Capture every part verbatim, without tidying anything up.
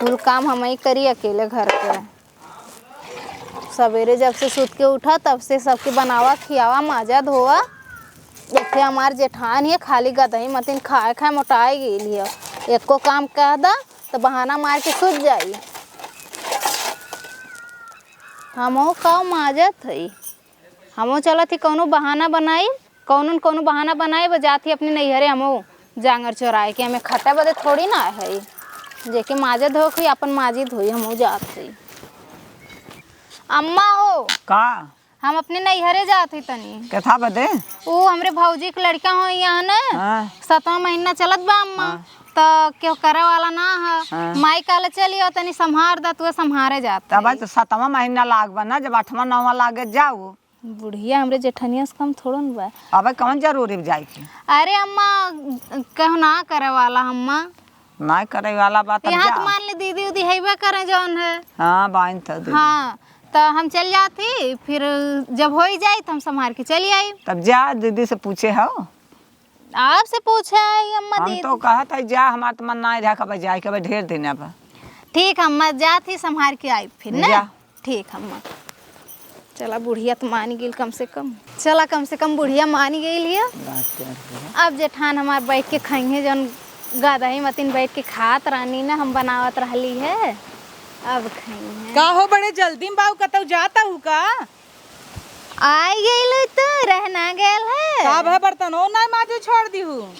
कुल काम हमहीं करी अकेले घर के। सबेरे जब से सुत के उठा, तब से सबके बनावा, खियावा, माजा, धोवा। एक ठे हमार जेठान है, खाली गदही मतिन खाए खाए मोटाए गइल है। एको काम कह दा, तो बहाना मार के सुत जाई। हमहू का माजत हई, हमहू चलत ही कौनो बहाना बनाई। कौनो न कौनो बहाना बनाए बा, जात ही अपने नैहरे हमहू जांगर चोराए के, हमें खटे बदे थोड़ी ना है, जेके माजे धोक ही अपन माजी धोई, हमहू जात ही। अम्मा हो, का? हम अपने नैहरे जात ही तनी। केथा बदे? ऊ हमरे भौजी के लड़का हो यहाँ ने, हाँ। सतवाँ महीना चलत बा अम्मा, हाँ। त केहू करे वाला ना है। हाँ। माई कहले चलियो तनी सम्हार दा, तू सम्हारे जात तब ही। तो सतवाँ महीना लाग बा ना, जब अठवाँ नौवाँ लागे जाओ। बुढ़िया हमरे जेठनिया से कम थोड़ो न बा। अबे कौन जरूरी बा जाए के? अरे अम्मा, कहू ना करे वाला अम्मा। ना करे वाला बा तब यहाँ जा। तो मान ले दीदी उदी हैबे करे जौन है। हाँ, बाइन तो दीदी। हाँ, तो हम चल जाती, फिर जब हो ही जाई तो हम संभाल के चली आई। तब जा दीदी से पूछे हो। आपसे पूछे आई अम्मा हम दीदी। तो कहत है जा, हमार तो मन ना रहा कब जाए, कब ढेर दिन अब। ठीक, हम जात ही संभाल के आई फिर ना। जा। ठीक अम्मा। चला बुढ़िया तो मान गइल कम से कम। चला कम से कम बुढ़िया मान गइल हिया। अब जेठान हमार बैठ के खइहें, जौन गदही मतिन बैठ के खात रहनी ना, हम बनावत रहली है, अब खइहें। का हो बड़े जल्दी में बाऊ, कतौ जाता हूँ का? आई गइल तो रह ना गइल है। का भा बर्तन हो ना माजे छोड़ दी हूँ?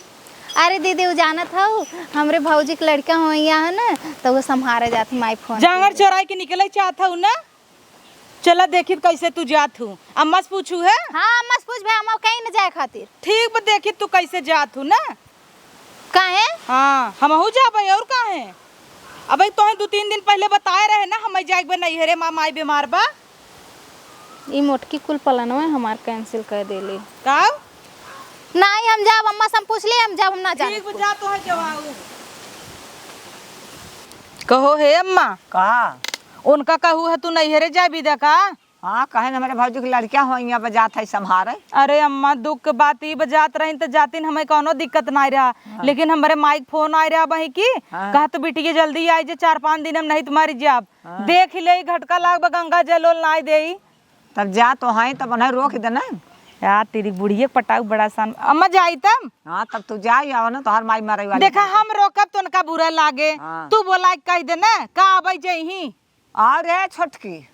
अरे दीदी, उ जानत हऊ, हमरे भौजी के लड़का हो यहाँ है ना, तो वो संभारे जात ही माई फोन जांगर पे। चोराई के निकले चाहत हऊ ना? चला देखी कैसे तू जात हूँ। अम्मा से पूछू है? हाँ, अम्मा से पूछ भाई, अम्मा कहीं न जाए खातिर। ठीक बा, देखी तू कैसे जात हूँ ना। काहे? हाँ, हमहू जाबे और काहे? अबे तोहे दू तीन दिन पहले बताए रहे ना, हम जाए बे नैहरे, माँ माई बीमार बा। ई मोटकी कुल प्लानवे हमार cancel कर देली। का? नाहीं, हम जाब, अम्मा से हम पूछ ली, हम जाब, हम ना जाने ठीक बा, कुल। जा तो है जवाऊ। कहो हे अम्मा। का? उनका कहू है तू नैहरे जाबी दा का? हाँ, कहे न हमरे भौजी के लड़किया हो, यहाँ पे जात है संभारे। अरे अम्मा, दुख के बात ई बा, जात रही त जातिन, हमें कौनो दिक्कत नाहीं रहा, हाँ। लेकिन हमरे माई के फोन आए रहा बही की, हाँ। कहत बिटिया जल्दी आई जे, चार पाँच दिन हम नहीं तुम्हारी जाब। हाँ। देख ले, ई घटका लाग बा, गंगा जल उल नाई देई। तब जा तो हैं, तब उन्हें रोक देना। यार, तेरी बुढ़िया पटाऊ बड़ा सान। अम्मा जाई तब? हाँ, तब तू जा, या ना तोहर माई मरे वाली देखा, है। हम रोकब तो उनका बुरा लागे। हाँ। तू बोला के कह देना, का अबै जइही? आओ रे छोटकी,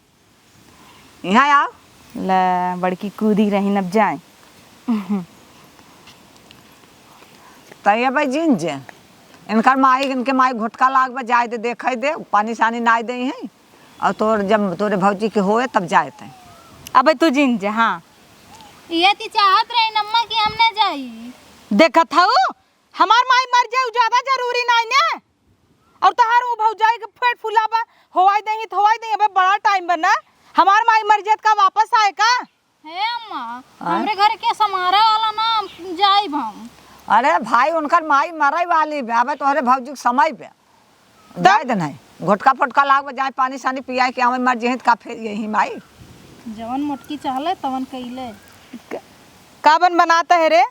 यहाँ आओ। ले, बड़की कूदी रही, अब जाए। तैं अबै जिन जे, इनकर माई, इनके माई घोटका लाग बा, जाए दे, देखे दे, पानी सानी नाई दे हैं। और तोर, जब तोरे भौजी के होए तब जाए तैं। अबै तू जिन जे, हाँ। ये ती चाहत रही अम्मा कि हम ना जाई। देखत हऊ, हमार माई मर जाए, उ ज्यादा जरूरी नाई ना। और तहार वो भौजाई के पेट फुला बा, होवाई देही त होवाई देही, अबे बड़ा टाइम बा ना। हमार माई मर जाए त का वापस आए का? हे अम्मा, हाँ? हमरे घर के संभारे वाला ना जाइब हम। अरे भाई, उनकर माई मरे वाली बे, अबे तोहरे भौजी के समय बे। तब? जाए दे नहीं, घोटका फोटका लाग बा, जाए पानी सानी पियाए के आवे, मर जही त का फेर यही माई। जवन मोटकी चाहले तवन कइले। क-, का बन बनाता है रे?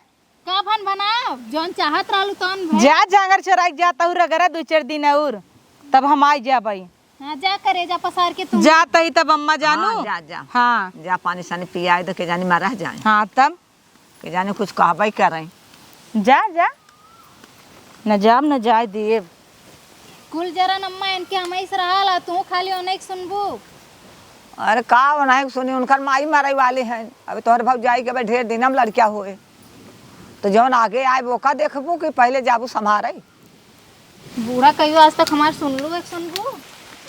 का बन बनाब? जौन चाहत रहलू तौन भइल। जा जांगर चोराई के जाता हूँ रगड़ा दू चार दिन और, तब हम आई जाबई। हाँ, जा करेजा पसार के तू। जात ही तब अम्मा जानू। हाँ, जा, जा। हाँ। जा पानी सानी पियाए दे, के जानी मरा जाए। हाँ, तब? के जानी कुछ कहबे करें। जा, जा। न जाब, न जाए देब। कुल जरन अम्मा इनके हमइस रहल, आ तू खाली ओनइक सुनबू। अरे का ओनइक सुनी, उनकर माई मरे वाली हैं। अबे तोहर भौजाई के अबे ढेर दिन हम लड़किया होए। तो जौन आगे आए, ओका देखबू कि पहिले जाबू संभारे? बूढ़ा कहियो आज तक हमार सुनलू एक सुनबू?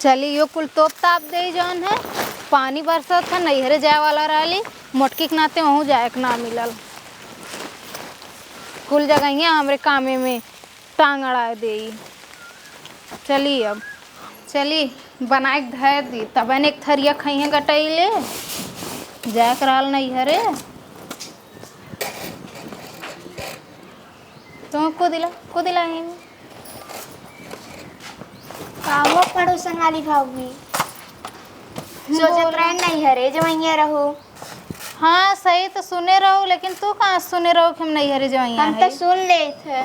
चली, यो कुल तोप ताप दे जौन है। पानी बरसत है, नैहरे जाए वाला रहली, मोटकी के नाते वहूँ जाए के ना मिलल। कुल जगहिया हमरे कामे में टांग अड़ाए देई। चली अब, चली बनाए के धर दी, तब एक थरिया खइहें गटैले, जाए के रहल नैहरे। तो कुदिला, कुदिला ही। का हो पड़ोसन वाली भौजी? सोचत बोल। रहे नैहरे जवैया रहो। हाँ, सही तो सुने रहो, लेकिन तू कहाँ सुने रहो कि हम नैहरे जवैया हम तो है? सुन लेत है।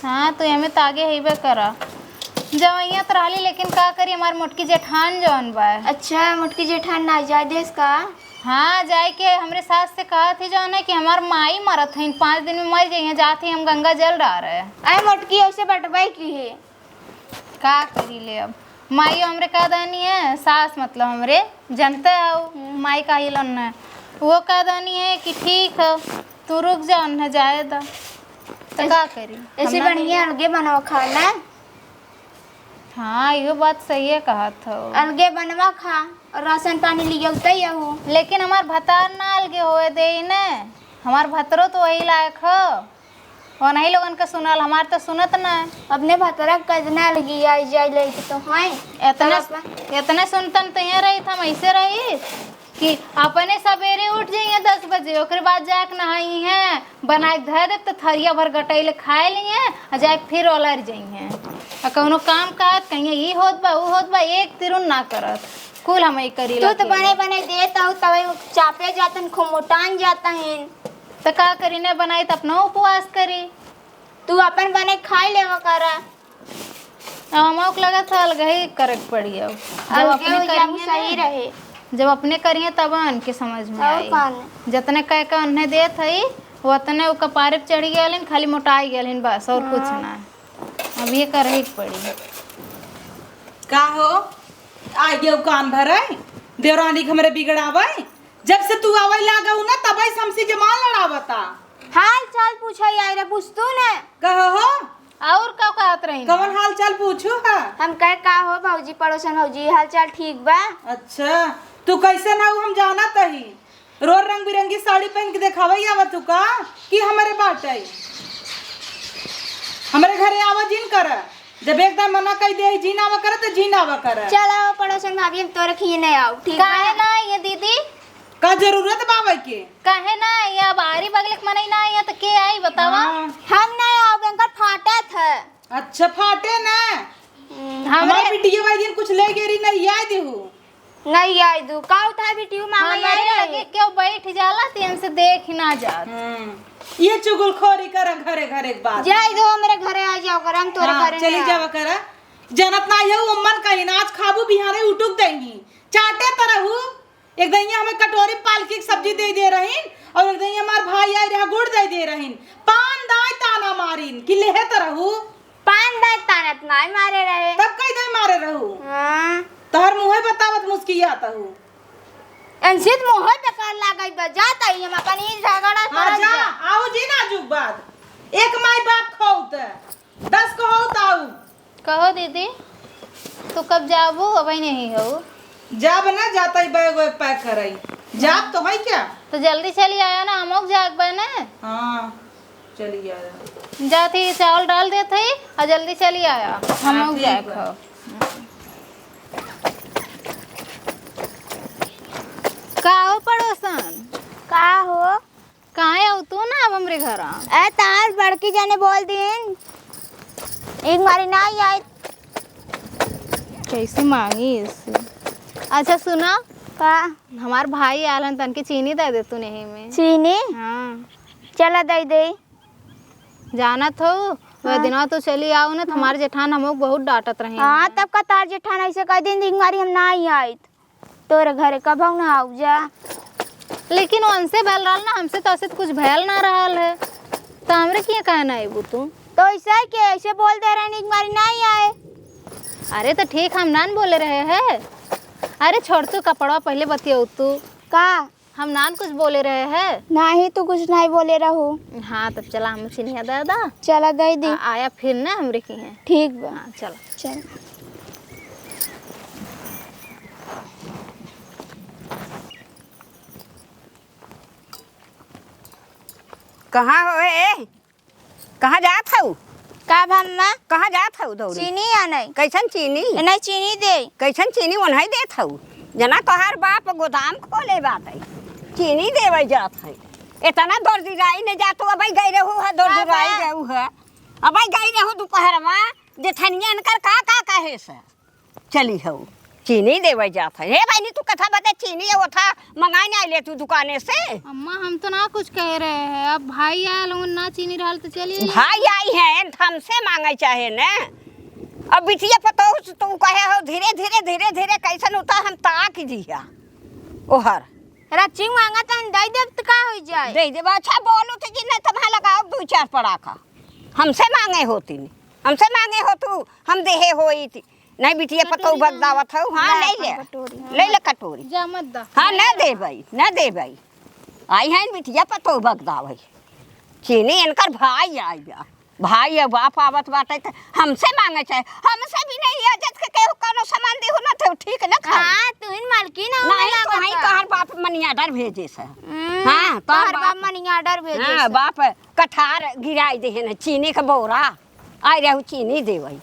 हाँ, तो एमे तो आगे हइबे करा। जवइया त रहली, लेकिन का करी, हमार मोटकी जेठान जौन बा। अच्छा, मोटकी जेठान ना जाए देस का? हाँ, जाए के हमरे सास से कहत ही जौन है कि हमार माई मरत हईन, पाँच दिन में मर जइहें, जात ही हम गंगा जल डारे। अरे मोटकी, ऐसे बटबई की है। का करी ले अब, माइयो हमरे का दानी है, सास मतलब हमरे जनते हो, हम्म। माई का ही लोन है, वो का दानी है कि ठीक है, तू रुक जा, उन्हें जाए दा। तो ऐसे, का करी? ऐसे हम ना बढ़िया अलगे बनवा खा ना। हाँ, इहो बात सही है कहत हो। अलगे बनवा खा और राशन पानी लियौते यहू। लेकिन हमार भतार ना अलगे होए दे ने, हमार भतरो तो वही लायक हो। ओनही लोगन के सुनल, हमार तो सुनत ना। अपने भतरा के कजना लगी आई जाई लई के तो हैं। एतने, तब अपन एतने सुनतन तो यहाँ रही, हम ऐसे रही कि अपने सबेरे उठ जाइए दस बजे, ओकरे बाद जाके नहाई हैं, बनाए के धर दे तो थरिया भर गटैले खाए लिए आ जाके फिर ओलर जाइए। आ कौनो काम कहत कहिए ई होत बा, ऊ होत बा, एक तिरुन ना करत। कुल हम ही करी तू तो लगे। बने बने देत हऊ, तबे चापे जातन, खूब मोटान जातन। त का करी, न बनाई त अपना उपवास करी। तू अपन बने खाई लेवा करा। अब हमको लगत है अलग ही करे के पड़ी। अब जब अलगे अपने हो जाबू करिए सही ना, रहे। जब अपने करिए तब उनके समझ में और आई। कौन? जतने कह के उन्हें देत हई, वो उतने उ कपारे पे चढ़ी गए, खाली मोटाई गए बस, और कुछ हाँ। ना। अब ये करे के पड़ी। का हो, आ गयो कान भरे, देवरानी के हमरे बिगड़ावे। जब से तू आवे लागू ना, तबे से हमसे जबान लड़ावता। हाल चाल पूछे आई रे, बुझतू ने। कहो हो? और का कहत रही? कवन हाल चाल पूछू है? हम कहे का हो भौजी, पड़ोसन भौजी, हाल चाल ठीक बा? अच्छा, तू कैसे ना हो हम जानत ही। रोज रंग बिरंगी साड़ी पहन के देखावे ही आवत तू का कि हमरे बाटे? हमरे घरे आवा जिन कर। जब एक दान मना कई दे जिन आवा कर तो जिन आवा कर। चल आओ पड़ोसन भाभी, हम तोरे खिए नहीं आओ, ठीक बा? काहे ना ये दीदी? का जरूरत बा आवे के? काहे ना, ये अब आरी बगल के मनई ना आई है, तो के आई बतावा? हाँ। हम नहीं आओ, बेंकर फाटत है। अच्छा, फाटे ना। हम्म। हमार हमरे बिटिया भाई दिन कुछ ले गेरी नहीं आई देहू। नहीं आई दू, का उठा बिटिया मांगा हमारे आई लगे रहे। क्यों बैठ जाला, तो इनसे देख ही ना जात। हम्म। ये चुगलखोरी करा घरे घरे के बात। जाए दो, मेरे घरे आ जाओ, कर हम तोरे हाँ, घरे चली नहीं जावा आओ। करा। जनत ना ये अम्मन कहीं ना, आज खाबू बिहारे उठुक देंगी। चाटे तरहू। एक दइया हमें कटोरी पालकी के सब्जी दे दे रहीन, और एक दइया हमार भाई आई रहा गुड़ दे दे रहीन। पान दाई ताना मारिन कि लेहे त रहू। पान दाई ताना त नाई मारे रहे। तब कई दाई मारे रहू? हाँ। तोहर मुँहे बतावत मुस्कियात हू। अंशित मुँहे पे कर लागई बा, जात आई हम अपन ई झगड़ा हाँ, करब जा, जा। आओ जी नाजुक बात। एक माई बाप खाऊ त। दस कहो ताऊ। कहो दीदी, तू कब जाबू? अबही नहीं हो। जाब ना, जाता ही बैग वैग पैक कराई। जाब तो है क्या? तो जल्दी चली आया ना, हम लोग जाग बने। हाँ, चली आया। जात ही चावल डाल देत ही और जल्दी चली आया, हम हाँ, लोग ठीक जाए बा। खाओ। का हो पड़ोसन? का हो? काहे आऊ तू ना अब हमरे घर? ए, तार बड़की जाने बोल दीन, एक मारी ना आई। कैसे मांगी इससे? अच्छा सुना, का? हमार भाई आलन, तनके चीनी दे दे तू नहीं में। चीनी? हाँ। चला दे दे। जानत हो, वह हाँ। दिनवा तू चली आओ ना, तो हाँ। हमारे जेठान हमको बहुत डांटत रहे हाँ, हैं। तब का तार जेठान ऐसे कह दिन, एक मारी हम ना आई आइत। तोरे घरे कभऊ ना आऊ जा। लेकिन उनसे भयल रहल ना, हमसे तो ऐसे तो कुछ भयल ना रहल है, तो हमरे किया काहे ना अइबू तू? तो ऐसे है कि ऐसे बोल दे रहे, एक बारी नहीं आए। अरे तो ठीक, हम नान बोले रहे हैं। अरे छोड़ तू, कपड़वा पहले बतियाऊ तू। का? हम नान कुछ बोले रहे हैं। नहीं, तू कुछ नहीं बोले रहू। हाँ, तब चला हम चिनिया दे दा। चला दे दी। आ-, आया फिर ना हमरे की है। ठीक बा। हाँ, चला। चल। कहाँ हो ए? कहाँ जात हऊ? का भा अम्मा? कहाँ जात हऊ दौड़ी? चीनी आने। कैसन चीनी? ए, नहीं चीनी दे। कैसन चीनी ओनही देत हऊ? जना तोहार बाप गोदाम खोले बाटे। चीनी देवे जात है। इतना दर्दिराई ने जात हऊ, अबही गई रहू है, दर्दिराई का बा? रहू है। अबही गई रहू दोपहरवा, जेठनिया इनकर का का कहे से? चली हऊ, चीनी देवे जात है। हे बहिनी, तू कथा बता, चीनी है, ओथा मंगाई ना ले तू दुकाने से। अम्मा, हम तो ना कुछ कहे रहे हैं। अब भाई आयल हूँ, ना चीनी रहल तो चली। भाई आई है, तो हमसे मांगे चाहे न। अब बिटिया पतोह से तू कहे हो धीरे धीरे धीरे धीरे, कैसन उता हम ताक जिया ओहर। रच्ची मांगा तन दे देब त का हो जाए? दे देबा। अच्छा बोलू तो जी, नहीं तुम्हारा लगाओ दू चार पड़ाका। हमसे मांगे होती नहीं, हमसे मांगे हो तू, हम देहे होई थी। नहीं बिटिया पतोह कटोरी बगदावत हो। हाँ, ला ले ले, कटोरी, हाँ। ले ले कटोरी। जा मत दा। हाँ, ना देबई, ना देबई। आई है बिटिया पतोह बगदावई। चीनी इनकर भाई आई बा। भाई अब बाप आवत बाटे त हमसे मांगे चाहे, हमसे भी नहीं इज्जत के केहू कौनो सामान दिहु ना तो ठीक न खाई। हाँ, तू ही मालकिन हो, नहीं तो हई तोहर बाप money order भेजे से। हम्म, हाँ, तोहर बाप money order भेजे से। हाँ, बाप कठार गिराई देहे न, चीनी के बोरा। आई रहू चीनी देवई।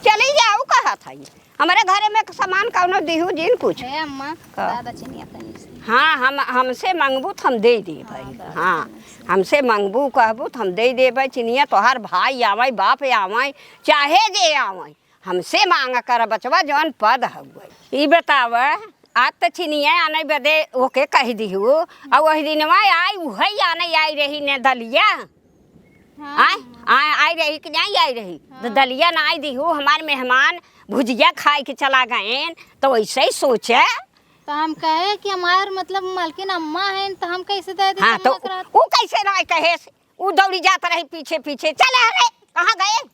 चली जाऊ कहत हई। हमरे घरे में सामान कौनो दिहू जिन कुछ। हे अम्मा, का? दादा चिनिया तनी से। हाँ, हम, हमसे मंगबू त हम दे देबई। हाँ, दादा हाँ, चिनिया से। हमसे मंगबू कहबू त हम दे देबई चिनिया। तोहार भाई आवई, बाप आवई, चाहे जे आवई, हमसे मांगा कर बचवा जौन पद हउए। ई बताव, आज त चिनिया आने बदे ओके कह दिहू, अउ वही दिनवा आई, उहई आने आई रही ने दलिया। हाँ। आय, आय, आई रही कि नहीं आई रही? तो हाँ। दलिया नाई दिहू, हमार मेहमान भुजिया खाए के चला गएन, तो वैसे ही सोचे। तो हम कहे कि हमार मतलब मालकिन अम्मा हैं, तो हम कैसे दे दी हाँ, तो अम्मा के रात? उ कैसे नाई कहे? उ दौड़ी जात रही पीछे पीछे, "चले अरे, कहाँ गए?"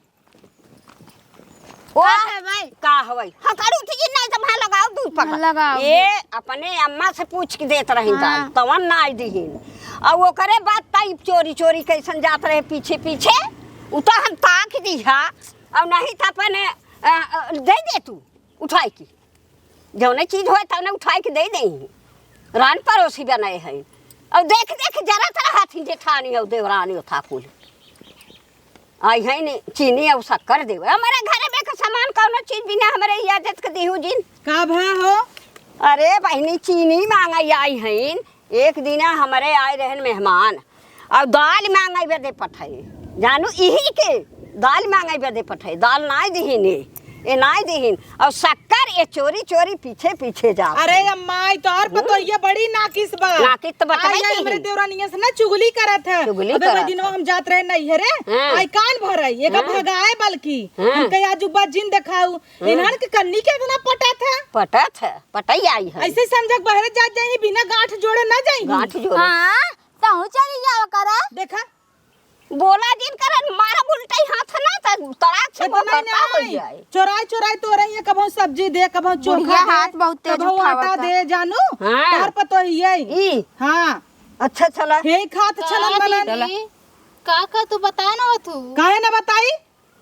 ओ, का है भाई? का हवई? हकड़ू थी कि नहीं तो भाई लगाओ दूध पकड़। हाँ, लगाओ। ये अपने अम्मा से पूछ के देत रही हाँ। दाल, तवन नाई दिहिन। अउ ओकरे बाद ताई चोरी चोरी कैसन जात रहे पीछे पीछे, उ तो हम ताक दिहा, अउ नहीं तो अपने, अ, अ, दे दे तू उठाई की। जौने चीज होए तौने उठाई के दे देही। रान परोसी बनाए हैं। अउ देख देख जरत रहत ही जेठानी अउ देवरानी ओथा कुल। आई है नी, चीनी अउ शक्कर देवे। हमरे घरे में के सामान कौनो चीज बिना हमरे इजाजत के दिहू जिन। का भा हो? अरे बहिनी, चीनी मांगे आई हईन। एक दिना हमरे आए रहन मेहमान, अउ दाल मांगे बदे पठाई। जानू, इही के दाल मांगे बदे पठाई। दाल नाई दिहिन, ए नाई दिहिन। अउ शक्कर ए चोरी चोरी पीछे पीछे जात अरे है। अम्मा, ई तोहर हम्म। पतोहिया बड़ी नाकिस बा। नाकिस तो बतबे आई, आई, की हमरे ही। देवरानिया से ना चुगली करत है। चुगली अबे करत वही दिनवा है। हम जात रहे नैहरे, हाँ। आई कान भरई, एका हाँ। भगाए बल्कि। हाँ। हमके आज उबा जिन देखाऊ। हाँ। इन्हन के कन्नी के इतना पटत है। पटत है, पटई आई है। ऐसे समझक बहरे जात जाई, बिना गांठ जोड़े ना जाई। गांठ जोड़े। हाँ, तहू चली जाओ करा। देखा, बोला जिन करन, मारा उल्टा ही हाथ ना, त तड़ाक से इतना मुंह करता हो नहीं। जाए। चोराई चोराई तोरे ये कभो सब्जी दे, कभो चोखा बुढ़िया दे, हाथ बहुत तेज कभो उठावत आटा बा। दे, जानू? हाँ। तोहर पतोहिया। ई? हाँ। अच्छा, चला। हे खात का छलन रे मनन। दीदी? का का तू बता ना हो तू? काहे ना बताई?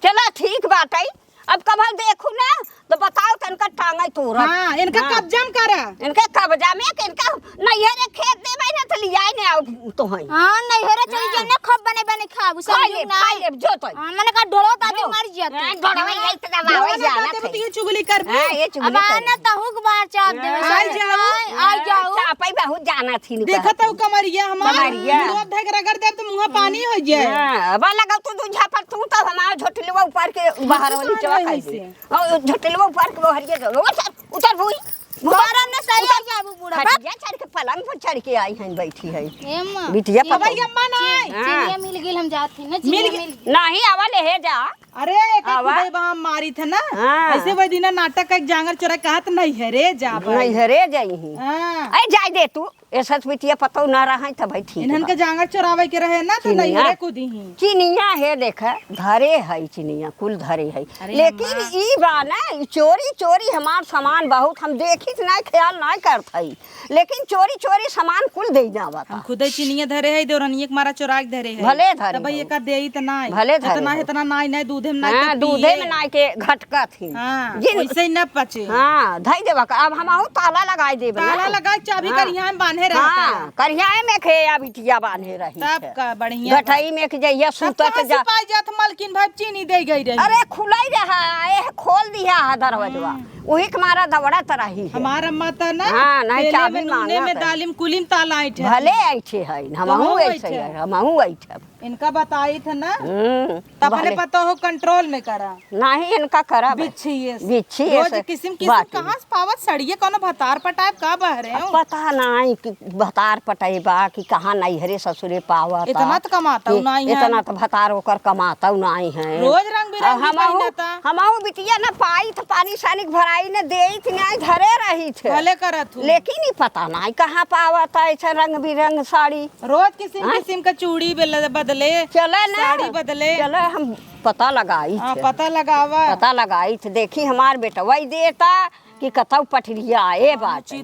चला, ठीक बात है। अब कभो देखू ना, तो बताओ, तनका टांगई तोरा। हाँ, इनका हाँ। कब्जा में करा। इनके कब्जा में, कि इनका नैहरे खेत देबै ना, तो लियाई ने आओ तो है। हाँ, नैहरे चली हाँ। जाए ना, खूब बने बने खाबू, सब खाई ले, ना खाई ले, जो तो। हाँ, मने का ढोलो ताते जो। मर जिया तू। हाँ, ढोलो हाँ। ये इतना जो बावल ना जाना ताते थे। तो ये चुगली कर दी। हाँ, ये अब चुगली कर आना दी। तहूक बार चाप देवे, हाँ। सब आई जाओ। आई, आई हाँ, जाओ। चापई बहुत जाना थी, देखा तो कमरिया हमार, कमरिया। मुंह धक रगड़ देब तो मुंह पानी हो जाए। हाँ, अब लगा तू दू झापड़ तू तो हमार झोटलवा ऊपर के बाहर वाली चला खाई दे। और झोटलवा ऊपर के बाहर के वो सर उतर भूई। उतर ने सही आ जाबू बूढ़ा। खटिया चढ़ के पलंग पर चढ़ के आई हैं, बैठी है। ए माँ। बिटिया पतोह। अम्मा नहीं। हाँ। चिनिया मिल गेल, हम जात ही ना, चिनिया मिल गेल। नहीं, आवा ले हे जा। अरे, एक आवा। खुदे बा मारी थे ना। हाँ। ऐसे वही दिना नाटक का एक जांगर चोरा कहा त नैहरे जाबे। नैहरे जाई ही। हाँ। ऐ जाए दे तू। ए सच बिटिया पतोह ना रहे तब ठीक इन्हन बा। के जांगर चोरावे के रहे ना, तो चिनिया। नैहरे को दीही। चिनिया है, देख, धरे है चिनिया, कुल धरे है। अरे लेकिन अम्मा। ई बा ना, ई चोरी, चोरी हमार सामान बहुत हम देखित ना, ख्याल ना करत हई, लेकिन चोरी, चोरी सामान कुल दे जावत हम है। खुदे चिनिया धरे है, देवरनिया के मारा चोरा के धरे है। भले धरे तब हो। एका देई त ना। भले धरे इतना, हो। इतना ना, ना दूधे में ना हाँ, के दूधे पिए। में ना के घटकत ही। हाँ, जिन वैसे ही ना पचे। हाँ, धई देवा का। अब हमहू ताला लगाई देब ना। ताला लगाई, चाबी हाँ। करिया में बांधे रहता हाँ, है। करिया में खे या बिटिया बांधे रही तब है। का बढ़िया बा। गठई में के जइया तब सूतत कहाँ जा। सिपाही जात मलकिन भाई चीनी दे गई रही। अरे खुलाई रहा, ए खोल दिया है दरवाजवा। हम्म। वही के मारा दौड़त रही है। हमारा माता ना हाँ, नहीं तेले चाबी में, नूने मांगा में, था। दालिम कुलिम ताला ऐठे। भले ऐठे है, तो हमहू हम ऐसे ऐठे। है, हमहू ऐठे। इनका बताइत है ना, हम्म, त अपने भले। पतोह control में करा। नाही, इनका करा बे। बिच्छी ये से। बिच्छी ये रोज से किसिम किसिम बाटी। कहाँ से पावत सड़िए, कौनो भतार पटाएब का बहरे अब हो? पता नाही कि भतार पटाई बा कि कहाँ नैहरे ससुरे पावत इतना त कमातउ कि नाही है। इतना त भतार ओकर कमातउ नाही है। रोज रंग बिरंगी अब हमहू, पहिनता। हमहू बिटिया न पाई त पानी सानी के भराई न देई त नाही धरे रही थे। भले करत हूँ। लेकिन ई पता नाही कहाँ पावत ऐसा रंग बिरंग साड़ी। रोज किसिम हाँ? किसिम का चूड़ी बेल-, बदले, चले ना। साड़ी बदले। चले, हम पता लगाई हाँ, थे। पता लगावा। पता लगाई थे। देखी हमार बेटवा ही देता कि कतौ पटरिया, ए बात है।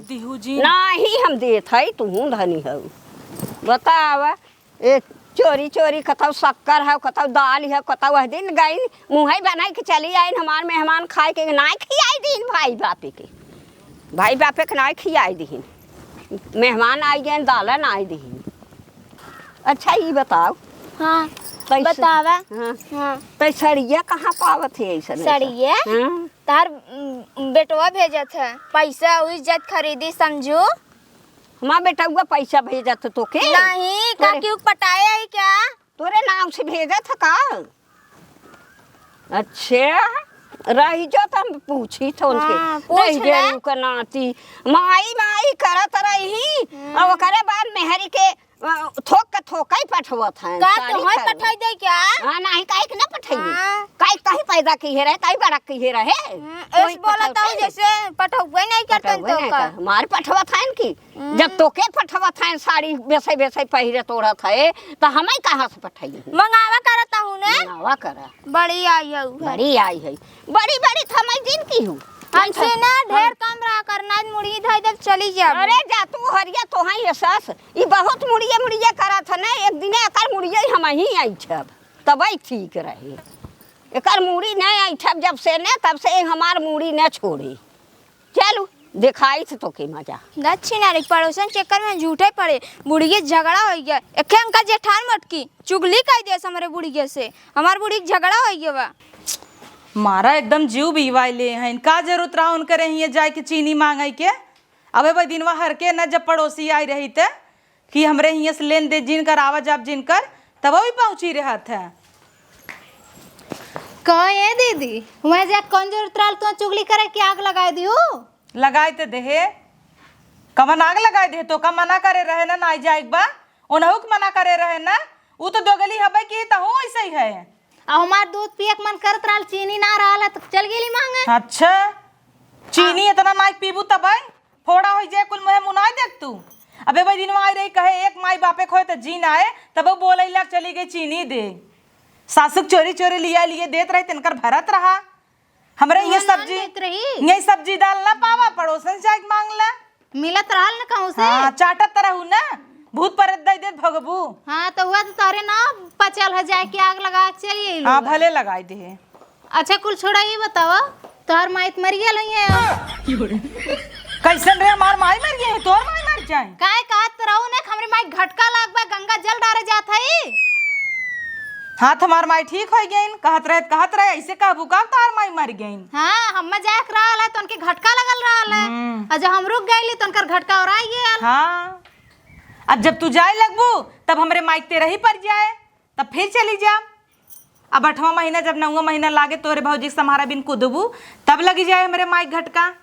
नाही हम देत है, तुहूँ धनी हऊ। बतावा, ए चोरी चोरी कतौ शक्कर है, कतौ दाल है, कतौ वह दिन गई, मुँहई बनाई के चली आइन, हमार मेहमान खाए के नाही खियाई दीन भाई बापे के। भाई बापे के नाही खियाई दीन। मेहमान आई गए, दाल नाही दीन। अच्छा, ई बताओ। हाँ, तैसे बतावा। हाँ। हाँ। तै सड़िया कहाँ पावत है ऐसन, ऐसन? सड़िया? हाँ। तार, उम, बेटवा भेजत है, पैसा उस जत खरीदी समझू। हमार बेटवा पैसा भेजत है तोके? नहीं, का तोरे क्यों पटाए है क्या? तोरे नाम से भेजत है का? अच्छा, रही जो त हम पूछी थे उनसे। हाँ, पूछ रही ले। गई उनका नाती, माई माई करत रही, हम्म। और ओकरे बाद मेहरी के, अ, थोक के थोकई पठवत हैं, का साड़ी तोहर खरीद। पठाई दे क्या? हाँ, नाही, काहे के ना पठाई? हाँ। काहे, काहे पैदा की है रहे, काहे बड़ा की है रहे? हम्म, कोई ऐसे बोला पठवत तो है? जैसे पठौबे नहीं करतन पठौबे तो नहीं का? कर, मार पठवत हैं कि हम्म। जब तोके पठवत हैं साड़ी बेसे बेसे पहिरे तोड़त है, त हमें कहाँ से पठाई? मंगावा करत हूँ ने। मंगावा करा। बड़ी आई है उहे। बड़ी आई है। बड़ी बड़ी थमाई दिन की हूँ। हमसे ना ढेर कम रहा करना, मुड़ी धई दे चली जाब। अरे जा तू हरिया, तोहाई ये सास, ई बहुत मुड़िए मुड़िए करत है ना, एक दिने एकर मुड़िए हम ही आई छब, तबई ठीक रहे। एकर मुड़ी नहीं आई छब जब से ने, तब से हमार मुड़ी न छोड़े। चलू, देखाइत तोके मजा। दक्षिण अरे पड़ोसन चक्कर में झूठे पड़े, बुढ़िए झगड़ा होइ गया। एके अंकल जेठान मटकी चुगली कइ देस हमरे बुढ़िए से, हमार बुढ़ी के झगड़ा होइ गया बा। मारा एकदम जीव बिवाई ले हैं, का जरूरत रहा उनकरे हिये जाए के चीनी मांगे के? अबे वही दिनवा हर के न जब पड़ोसी आई रही ते, कि हमरे हियाँ से लेन दे जिन कर, आवा जाब जिन कर, तब भी पहुँची रहत है। कहो ए दीदी, वहाँ जा कौन जरूरत रहल तू चुगली करे कि आग लगाए दियो? लगाए ते देहे, कमन आग लगाए देहे, तो का मना करे रहे ना, ना जाए बा, ओनहु के मना करे रहे ना, उ तो दोगली हबे कि तहु ऐसे ही है। अब हमार दूध पिए के मन करत रहल, चीनी ना रहल है, तो चल गेली मांगे। अच्छा, चीनी आ। इतना ना पीबू तब आई? फोड़ा होइ जाए, कुल मुँहे मुनाई देख तू। अबे वही दिनवा आई रही, कहे एक माई बापे खोए त जी ना आए, तब वो बोले लग चली गई चीनी दे। सासुक चोरी चोरी लिया लिए देत रही, तिनकर भरत रहा। हमरे ये मान सब्जी, लेत रही। ये सब्जी दाल ना पावा, पड़ोसन से जाके मांग ला। मिलत रहल न कहूँ से। हाँ, चाटत रहू ना, भूत प्रेत दे देत भगबू। हाँ, तो हुआ तो तोहरे ना पचल हो जाए कि आग लगा के चली अइलू हाँ, बा। भले लगाई दे। अच्छा, कुल छोड़ा, ये बतावा, तोहर माई त मर गेल हुई है। कैसन रे, हमार माई मर गई है, तोहर माई मर जाए? काहे कहत रहू ने, हमरे माई घटका लाग बा, गंगा जल डारे जात है। हाँ, त हमार माई ठीक होइ गईन, कहत रहे, कहत रहे, ऐसे कहबू का, तोहर माई मर गईन? हाँ, हम्मे जाए के रहल है, तो उनके घटका लगल रहल है। हम्म। और जब हम रुक गईली, तो उनकर घटका और आई गयल। हाँ, अब जब तू जाए लगबू, तब हमरे माई के तेरही पड़ जाए। तब फिर चली जा। अब अठवाँ महीना जब नौवाँ महीना लागे तोहरे भौजी के सम्हारा बिन कुदबू, तब लगी जाए हमरे माई के घटका।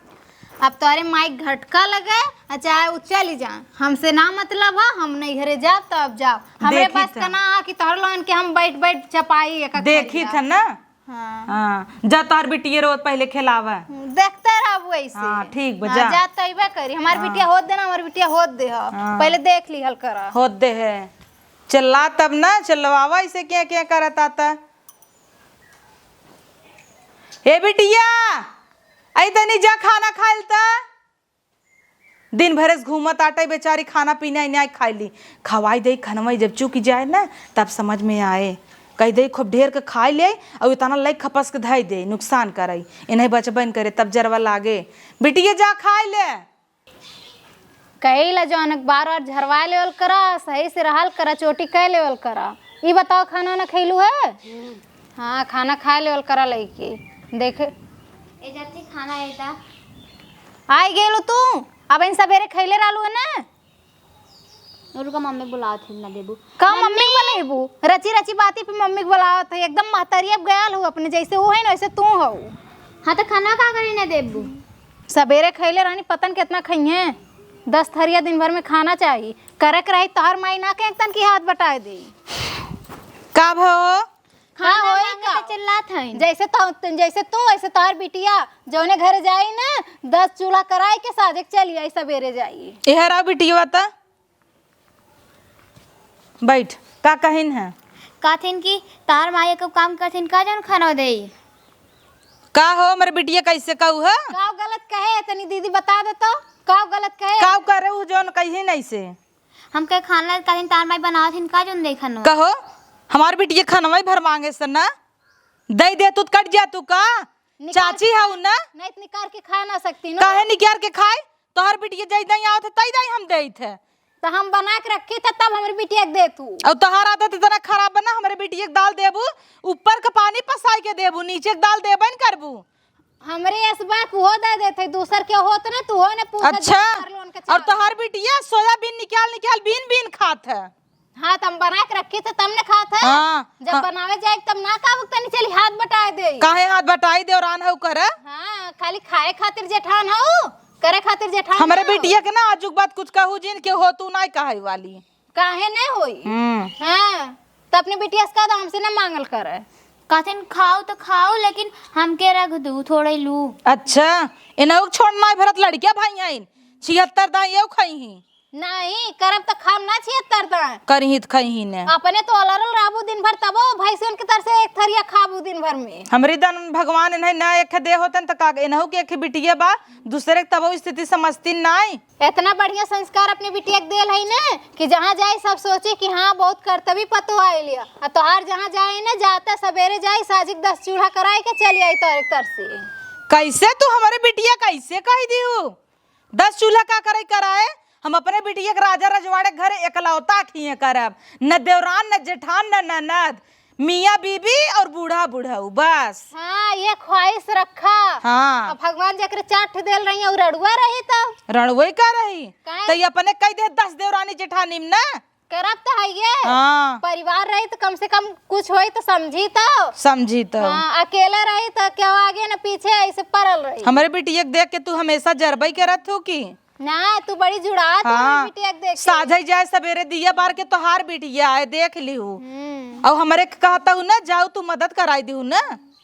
अब तोहरे माई के घटका लगे, आ चाहे उ चली जा, हमसे ना मतलब है, हम नैहरे जाब तो अब जाब। हमरे देख पास इतना। तना है कि तोहर लोगन के हम बैठ बैठ चपाई एक एक देखी करिया। थे ना। हाँ। हाँ, जा तोहर बिटिये रोज पहले खिलावा। हम्म, देखते रहबू ऐसे। हाँ, ठीक बा, हाँ, जा। जा तैबे करी। हमार हाँ। बिटिया होत देना, हमार बिटिया होत दे हो। हाँ। पहले देख लिहल करा। होत दे है। चिल्ला तब ना, चिल्लवावा ऐसे क्या क्या करत आता। ए बिटिया, आई तनी जा खाना खाइल त। दिन भरे से घूमत आटे बेचारी, खाना पीना इन्हें आई खाई ली। खवाई दे खनवाई जब चुकी जाए ना, तब समझ में आए। कह दे खूब ढेर के खाई ले और इतना लई खपस के धई दे, नुकसान कराई। इन्हें बचबन करे तब जरवा लागे। बिटिया जा खाई ले। कहिला जौन बार बार झरवा लेवल करा, सही से रहल करा, चोटी कह लेवल करा। ई बताओ खाना ना खैलू है? हाँ, खाना खाए लेवल करा लइके। देखे। ए जाती खाना ए दा। आई गेलू तू? अब इन सबेरे खैले रहलू है ना? उनका मम्मी बुलावत है, ना देबू। का मम्मी? मम्मी के बोलेबू? रची रची बाती पे मम्मी के बुलावत है। एकदम महतरिया गयाल हो अपने, जैसे वो है ना वैसे तू हो। हाँ तो खाना का करी ना देबू? सबेरे खैले रहनी, पता न कितना खइहे। दस थरिया दिन भर में खाना चाही। करे के रही तोहर माई ना के एक तन की हाथ बटाए दे। का भो? हाँ, खाना होई मांगे का? तो चिल्लात हईन। जैसे तो, जैसे तू, वैसे तोहर बिटिया, जौने घरे जाई ना, दस चूल्हा कराई के साजे के चली आई, सबेरे जाई। एहरा बिटिया त बैठ, का कहिन है? कहथिन कि तार माई एक काम करथिन, का जौन खाना देई? का हो, हमरे बिटिया कैसे कहू है? का गलत कहे, तनी दीदी बता दे तो, का गलत कहे? का करे उ जौन कहिन ऐसे? हम कहे खाना कहथिन, तार माई बनावत हिन, का जौन देखन हो? कहो, हमार बिटिया खानवा ही भर मांगे से ना, दे दे तू, कट जा तू का? निकाल चाची के हऊ ना? नहीं तो निकाल के खा ना सकती ना। काहे निकाल के खाई? तोहर बिटिया जई दई आवत है, तई दई हम देइत है। तो हम बना के रखी थे, तब हमरे बिटिया के दे तू। और तोहार आदत इतना खराब बना, हमरे बिटिया के दाल देबू, ऊपर का पानी पसाई के देबू, नीचे के दाल देबे न करबू। हमरे एस बाप उहो दे देते, दूसर के होत ना, तू हो ना पूछत अच्छा, जान कर लो उनके और चावल। तोहार बिटिया सोयाबीन निकाल निकाल बीन बीन खात है। हाँ, तो हम बना के रखी थे, तब ने खात है। हाँ, जब हाँ। बनावे जाए, तब ना का तनी चली हाथ बटाए दे। काहे हाथ बटाई दे और आन हऊ करे? हाँ, खाली खाए खातिर जेठान हऊ, करे खातिर जेठान हमरे हऊ। बिटिया के ना आजुक बात कुछ कहू जिन के हो, तू नाई कहे वाली। काहे नहीं होई? हम्म। हाँ, तो अपने बिटिया से कह दो, हमसे ना मांगल करे। कहथिन खाओ तो खाओ, लेकिन हमके रख दू, थोड़े लू। अच्छा, इन्हें छोड़ नाई भरत, लड़किया भाई हैं, छिहत्तर दाई एउ खाई ही। नहीं, करब त खाम ना छिहत्तर दाएं। करही त खइही ने। अपने तो अलरल रहबू दिन भर, तबो भैंसियन के तर से एक थरिया खाबू दिन भर में। हमरी दन भगवान इन्हें ना एक दे होतन त का, इन्हू के एक बिटिया बा, दूसरे के तबो स्थिति समझती नाई। इतना बढ़िया संस्कार अपने बिटिया के देल है ने कि जहाँ जाए सब सोचे कि हाँ, बहुत कर्तव्य पतो आइल है। आ तोहार जहाँ जाए ने, जाता सबेरे जाए, साझी के दस चूल्हा कराए के चली आई तोहरे तर से। कैसे तू हमरे बिटिया कैसे कह दिहू? दस चूल्हा का करे कराए? हम अपने बिटिया के राजा रजवाड़े के घरे एकलौता खिए करब, न देवरान, न जेठान, न ननद, मियाँ बीबी और बूढ़ा बुढ़ऊ, बस। हाँ, ये ख्वाहिश रखा। हाँ। अब भगवान जेकरे चार ठे देल रही और रड़ुआ रही तब? रड़ुए का रही? काहे? तो ये अपने कह दे दस देवरानी जेठानी में ना। करब त हइये। हाँ। परिवार रही त कम से कम कुछ होई त समझी त। समझी त। हाँ, अकेले रही त केहू आगे न पीछे ऐसे पड़ल रही। हमरे बिटिया के देख के तू हमेशा जरबई करत हो कि? ना, तू बड़ी जुड़ात हो हाँ। हमरे बिटिया के देख के। साझे जाए सबेरे दिया बार के तोहार बिटिया आए, देख लिहू। हम्म। और हमरे के कहता हूँ ना, जाऊ तू मदद कराई दिहू ना।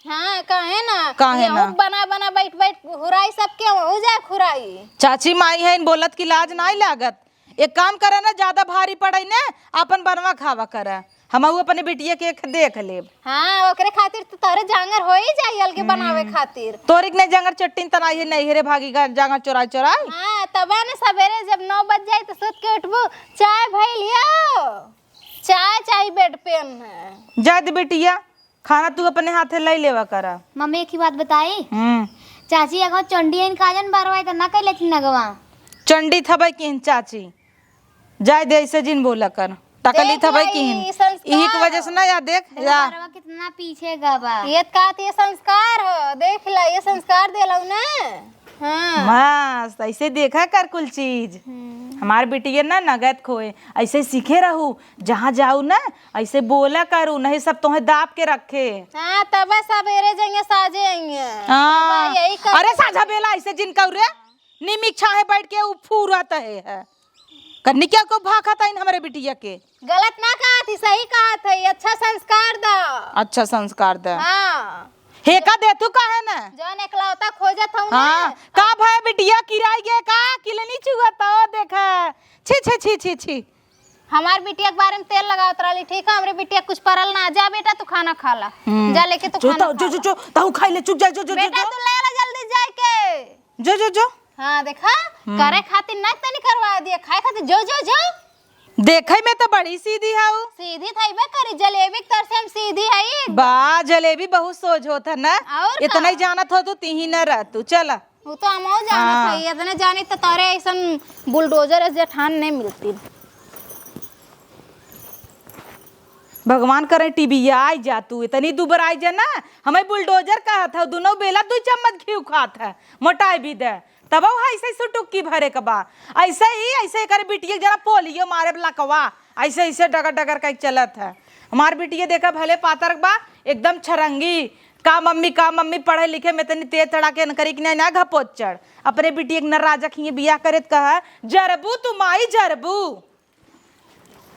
हाँ, काहे ना? काहे ना? बना बना बैठ बैठ हुराई सबके, वहू जाए हुराई। चाची माई है, इन बोलत की लाज नाई लागत। एक काम करे ना, ज्यादा भारी पड़े ने, आपन बनवा खावा करे। हमहू अपने बिटिया के एक देख लेब। हाँ, ओकरे खातिर तो तोहरे जांगर हो ही जाई अलगे हम्म। बनावे खातिर। तोहरे के नहीं जांगर चट्टिन तना ये नहीं रे भागी गा-, जांगर चोराई चोराई। हाँ, तबे ने सबेरे जब नौ बज जाई तो सुत के उठबू, चाय भइल यो, चाय चाही बेड पे न। जा दे बिटिया, खाना तू अपने हाथे लई लेवा करा। मम्मी, एक ही बात बताई? हम्म। चाची, अगर चंडी आइन काजन बारवाई त ना कइले थी नगवा। चंडी थबई किन चाची। जाए दे, ऐसे जिन बोला कर। टकली देख थबई ला, किन। ई संस्कार इही के वजह से ना या देख, या। बारवा कितना पीछे गा बा। ये का त ये संस्कार हो, देख ला, ये संस्कार देलौ ना। हाँ। मस्त, ऐसे देखा कर कुल चीज। हम्म। हमार बिटिया ना नगद खोए, ऐसे सीखे रहू, जहाँ जाऊ ना, ऐसे बोला करू, नहीं सब तोहे दाब के रखे। हाँ, तब सबेरे जाएंगे, साझे आएंगे। हाँ। तब यही कर अरे साझा बेला ऐसे जिन करू रे, नीम के छाहे बैठ के उ फूरत है, है। कन्नी क्या को भाखत आइन हमरे बिटिया के। गलत ना कहत ही, सही कहत है, अच्छा संस्कार दा। अच्छा संस्कार दा। हाँ। हेका देथू काहे ना? जौन एकलौता खोजत हूँ ना। हाँ, का भय बिटिया किराई गे का? किलनी चुअत हो देखा। छी, छी, छी, छी, छी। हमार बिटिया के बारे में तेल लगावत रहली, ठीक है? हमरे बिटिया के कुछ परल ना। जा बेटा, तू खाना खा ला। हम्म। जा लेके तू जो खाना तो, जो, खा जो, ला। जो, ताऊ खाई ले, चुप जा, जो, जो, जो, बेटा, जो। तू ले ला जल्दी जाके। जो, जो, जो। हाँ, देखा? हम्म। करे खातिर ना तनी करवा दिया, खाए खातिर जो, जो, जो। देखै में त बड़ी सीधी हऊ। सीधी थइबे करी, जलेबी के तर से हम सीधी हई। बा, जलेबी बहुत सोझ होत है ना। और का? इतना ही जानत हो तू, तिही न रह तू। चला। वो तो हमहू जानत हाँ। हई, इतने जानी त तोरे ऐसन बुलडोजर जेठान नहीं मिलती। भगवान करे टीबिया आई जा तू, इतनी दुबर आई जा ना। हमें बुलडोजर कहत है, दुनो बेला दुई चम्मच घी खात है, मोटाई भी दे। तब ऐसे ऐसे टुक्की भरे के बा। ऐसे ही ऐसे एकर बिटिया के जरा पोलियो मारे लकवा, ऐसे ऐसे डगर डगर कइ चलत है। हमार बिटिया देखा भले पातर बा, एकदम छरंगी। का मम्मी, का मम्मी, पढ़े लिखे में इतनी तेज तड़ा के नकरी कि नहीं ना घपोत चढ़। अपने बिटिया के न राजा खिए बियाह करे त कहा, "जरबू तू माई जरबू।"